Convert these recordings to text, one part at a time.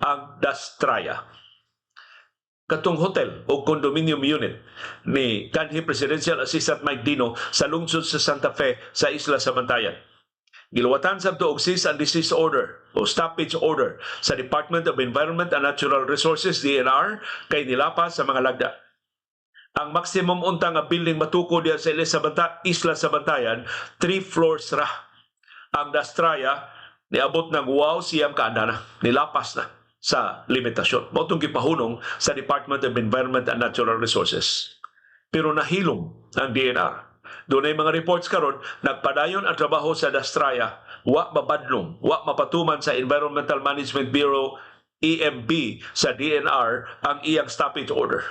ang Dastraya, katong hotel o condominium unit ni kanhi Presidential Assistant Mike Dino sa lungsod sa Santa Fe sa Isla sa Bantayan. Giluwatan sa og cease and desist order o stoppage order sa Department of Environment and Natural Resources, DENR, kay nilapas sa mga lagda. Ang maximum unta nga building matukod diya sa Isla sa Bantayan, three floors ra. Ang Dastraya niabot ng wow siyam ka andana, nilapas na sa limitasyon. Mao tong gipahunong sa Department of Environment and Natural Resources. Pero nahilom ang DENR. Dunay mga reports karon, nagpadayon ang trabaho sa Dastraya, wa mabadlong, wa mapatuman sa Environmental Management Bureau, EMB, sa DENR ang iyang stoppage order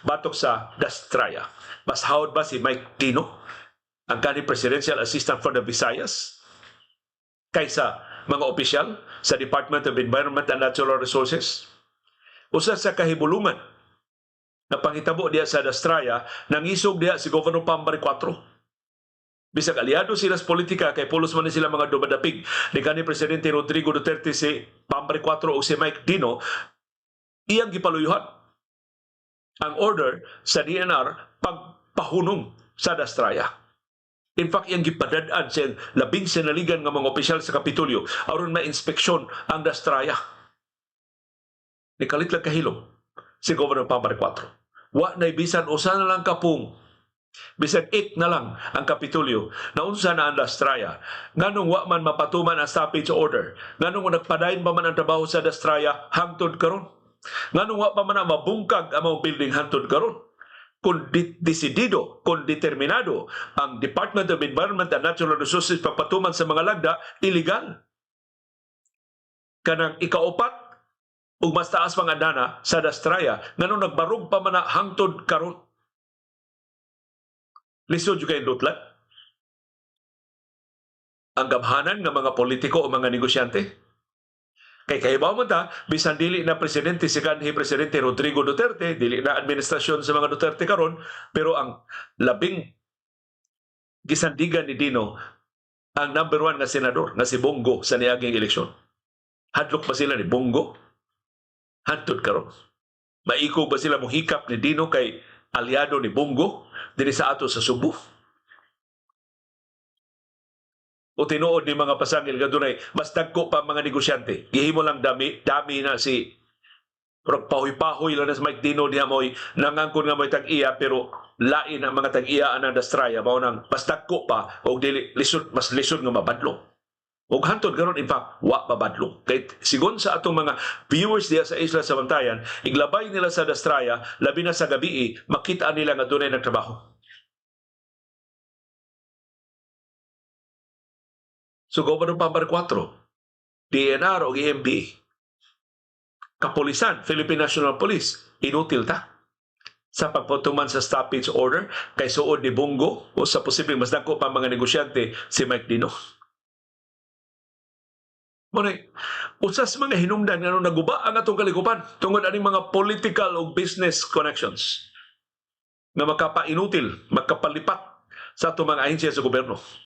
batok sa Dastraya. Mas hawod ba si Mike Dino, ang kanhi Presidential Assistant for the Visayas, kaysa mga opisyal sa Department of Environment and Natural Resources? Usa sa kahibulungan na panghitabo diya sa Dastraya, nangisog diya si Governor Pam Baricuatro. Bisag aliado sila sa politika kay pulos man ni sila mga dumadapig ni kanhi Presidente Rodrigo Duterte, si Bam Baricuatro o si Mike Dino, iyang gipaluyuhan ang order sa DENR pagpahunong sa Dastraya. In fact, iyang gipadad-an sa labing sinaligan nga mga opisyal sa Kapitolyo aron ma-inspeksyon ang Dastraya. Nikalit lang kahilom si Governor Pam Baricuatro. Wa na bisan usa na lang kapung, bisan ik na lang ang Kapitolyo na unsa na ang Dastraya. Nganong wa man mapatuman ang stoppage order? Nganong nagpadayon pa man ang trabaho sa Dastraya hangtod karon? Nganong wa pa man na mabungkag ang mga building hangtod karon? Kung desidido, kung determinado ang Department of Environment and Natural Resources pagpatuman sa mga lagda, illegal kanang ikaupat ug mas taas pang andana sa Dastraya, nganong nagbarog pa man na hangtod karon? Lisod jud kay dutlan ang gamhanan nga mga politiko o mga negosyante. Kay kahibaw man ta, bisan dili na presidente si kanhi Presidente Rodrigo Duterte, dili na administrasyon sa mga Duterte karon, pero ang labing gisandigan ni Dino ang number one nga senador nga si Bong Go sa niaging eleksyon. Hadlok pa sila ni Bong Go? Hantod karon. Maikog ba sila mohikap ni Dino kay aliado ni Bong Go dinhi sa ato sa Sugbo? O tinuod ni mga pasangil nga dunay mas dagko pa mga negosyante? Gihimo lang dami dami na si Murag pahoy-pahoy lang na si Mike Dino diha, mo'y nangangkon nga mo'y tag-iya, pero lain ang mga tag-iya anang Dastraya, mao nang mas dagko pa og dili lisod, mas lisod nga mabadlong. Og hantod karon, in fact, wa mabadlong. Kay sigon sa atong mga viewers diha sa Isla sa Bantayan, iglabay nila sa Dastraya, labi na sa gabi, makita nila nga dunay nagtrabaho. So Governor Bam Baricuatro, DENR o EMB, kapulisan, Philippine National Police, inutil ta sa pagpatuman sa stoppage order kay suod ni Bong Go o sa posibleng mas dako pa mga negosyante si Mike Dino. Mao usa sa mga hinungdan nga naguba ang atong kalikupan tungod aning mga political o business connections nga makapainutil, makapalipat sa atong mga ahensya sa gobyerno.